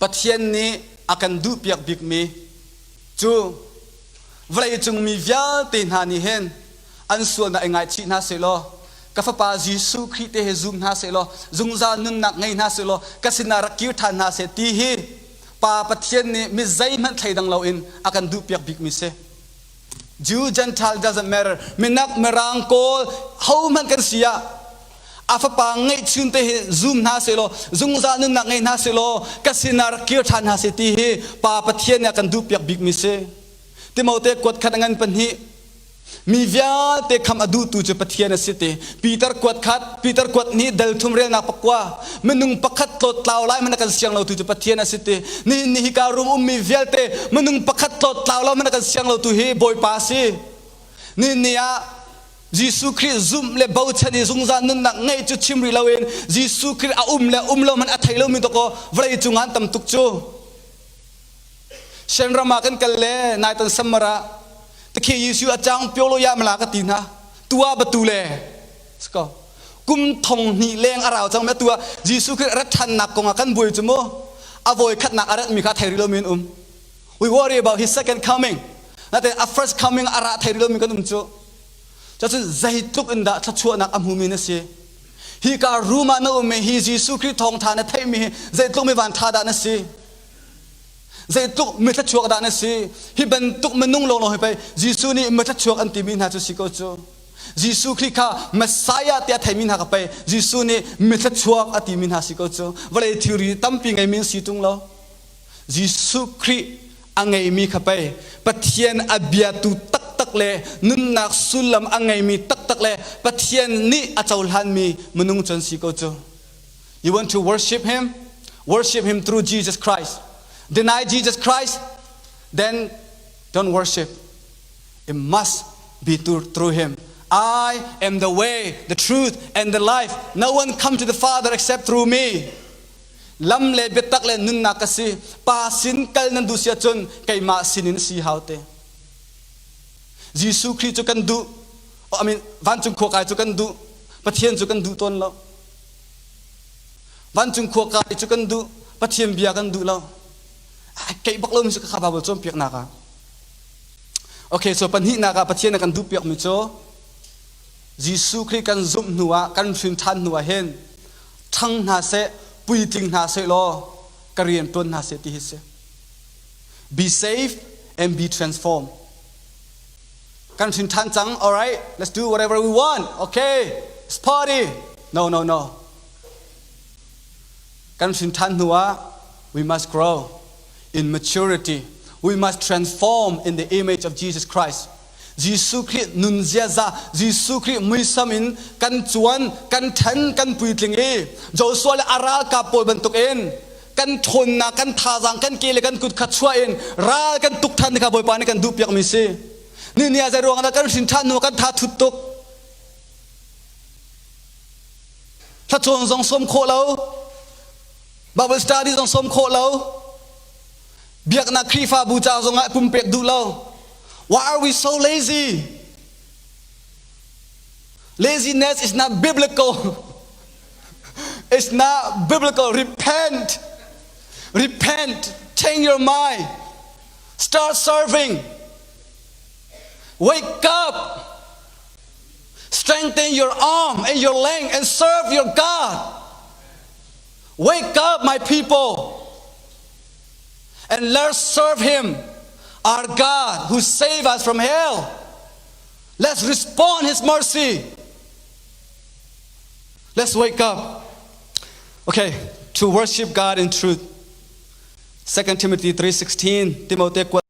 Pathian nih a kan duhpiak bikmi cu vawleicung mi vialte hna nih hin an sualnak i ngaichih hna sehlaw ka fapa Jesuh Khrih te hi zum hna sehlaw zungzal nunnak ngei hna sehlaw ka sinah rak kir ṭhan hna seh ti hi Pa Pathian nih mi zeihmanh thleidang loin a kan duhpiak bikmi si. Jew Gentile doesn't matter. Minak, Mirang, Kawl, hohmanh kan si ah a fapa ngeihchun te hi zum hna sehlaw zungzal nunnak ngei hna sehlaw ka sinah rak kir ṭhan hna seh ti hi Pa Pathian nih a kan duhpiak bikmi si. Timote kuat khat a ngan pahnih mi vialte kham a duhtu cu Pathian a si ti. Peter kuat khat, Peter kuat nih dal thum relnak pakua minung pakhat tlawt tlau lai hmanh a kan siang lotu cu Pathian a si ti. Nihin ni hika room ummi vialte minung pakhat tlawt tlau lo hmanh a kan siang lotu hi Bawipa a si. Nihin ni ah Jesuh Khrih zumh le bochan i zungzal nunnak ngeih cu chim rih loin Jesuh Khrih a um le um lo hmanh a thei lomi dawkaw vawlei cungah an tam tuk cu. Shan ram ah kan kal le naitan summer ah takhi Yesu a chang pyo lo ya mala ka ti hna tua batu le sko kum thong hnih leng a rau cang me tua Jesuh Khrih rat thannak kong ah kan buai cu mu a voi khatnak a rat mi kha thei rih lo mi an um. We worry about his second coming. Natin a first coming a ra thei rih lo mi kan um cu. Cacun zeitluk in dah thluachuahnak a hmumi na si. Hi ka room ah na um i hi Jesuh Khrih thawngtha na theihmi hi zeitluk mi van tha dah na si. Zeitluk mi thluachuak dah na si. Hi bantuk minung lawnglawng hi pei Jesuh nih mi thluachuak an timi hna cu si ko cu. Jesuh Khrih kha Messiah tiah theimi hna kha pei Jesuh nih mi thluachuak a timi hna si ko cu. Vawlei thilri tampi ngeimi an si tung lo. Jesuh Khrih a ngeimi kha pei Pathian a biatu taktak le nunnak sullam a ngeimi taktak le Pathian nih a cohlanmi minung cu an si ko cu. You want to worship him? Worship him through Jesus Christ. Deny Jesus Christ, then don't worship. It must be through him. I am the way, the truth, and the life. No one come to the Father except through me. Lam le biatak le nunnak ka si. Pa sin kal nan duh si ahcun keimah sinin si hau te. Jesuh Khrih cu kan duh. I mean, vancung khua kai cu kan duh. Pathian cu kan duh tawn lo. Vancung khua kai cu kan duh. Pathian bia kan duh lo. Keih bak lo mi cu ka Bible cawnpiaknak ah. Okay, so pahnihnak ah Pathian a kan duhpiakmi cu Jesuh Khrih kan zumh hnu ah, kan hrin ṭhan hnu ah hin ṭhang hna seh, puitling hna seh law ka rian ṭuan hna seh ti hi si. Be safe and be transformed. Kan hrin ṭhan cang, all right, let's do whatever we want. Okay, let's party. No, no, no. Kan hrin ṭhan hnu ah we must grow in maturity. We must transform in the image of Jesus Christ. Jesuh Khrih nun ziaza, Jesuh Khrih muisam in kan cuan, kan ṭhen, kan puitling i Joshua le a ralkap pawl bantukin kan ṭhawnnak, kan thazaang, kan ke le kan kut kha chuah in ral kan tuk ṭhan kha Bawipa nih kan duhpiakmi si. Ni ni ah zei ruang dah kan hrin ṭhan hnu kan tha thut tuk. Thlacawn zong sawm khawh lo, Bible study zong sawm khawh lo, biaknak Khrihfabu ca zongah pumpek duh lo. Why are we so lazy? Laziness is not biblical. It's not biblical. Repent. Repent. Change your mind. Start serving. Wake up. Strengthen your arm and your leg and serve your God. Wake up, my people, and let's serve Him, our God who saved us from hell. Let's respond His mercy. Let's wake up. Okay, to worship God in truth. 2 Timothy 3:16 Timote.